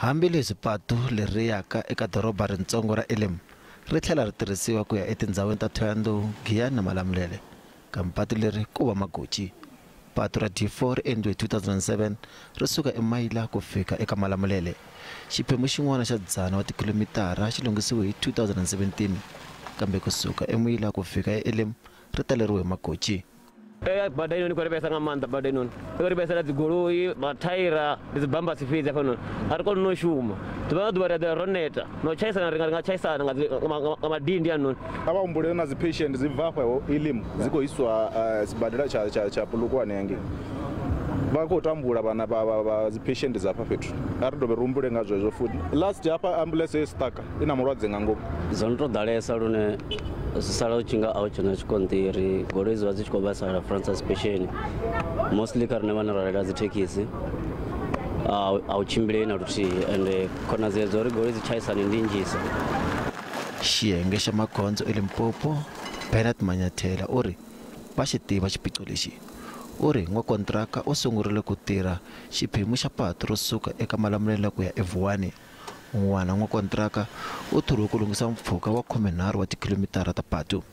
Hambileswi patu leri yaka eka doroba ritsongo ra Elim ri tlhela ri tirhisiwa ku ya etindhawini ta Thohoyandou, Giyani na Malamulele, kambe patu leri ko va magoji. Patu ra D4 ri endliwe hi 2007 ri suka eMayila ku fika eka Malamulele. Xiphemu xin'wana xa 100 wa tikhilomitara xi lunghisiwe hi 2017, kambe ku suka eMuyila ku fika eElim ri taleriwe hi magoji. Eya bada inoni khou ri vhaisa nga maanḓa, bada inoni i khou ri vhaisela dzigoloi, mathaira ndi dzi bambasi fhedzi hafhanoni, a ri koni no shuma. Ḓuvha na ḓuvha ri eḓela ro neta, no tshaisana ri nga ri nga tshaisana nga nga madindi anoni. A vha humbule na dzi patient dzi bva afha Elim dzi khou iswa sibadela tsha tsha tsha Polokwane hangei, vha khou tambula vhana vha dzi patient dza hafha fhethu. A ri dovhe ri humbule nga zwezwo futhi. Last hafha ambulance yo stuck i na mulwadze nga ngomu. Dzo no tou ḓalesa lune zwi sala u tshi nga a hu tshena tshikonṱiri, goloi dzi vha dzi tshi khou vhaisala front suspension, mostly kha riṋe vhane ra reila dzi thekhisi a hu tshimbilei na luthihi, ende khonadzeo dza uri goloi dzi tshaisane ndi nnzhisa. Xiyenge xa magondzo eLimpopo, Bernard Manyathela u ri va xi tiva xiphiqo lexi. U ri n'wakontiraka u sungurile ku tirha xiphemu xa patu ro suka eka Malamulele ku ya eVuwani. Un'wana n'wakontiraka u thoriwe ku lunghisa mpfhuka wa 13 wa tikhilomitara ta patu.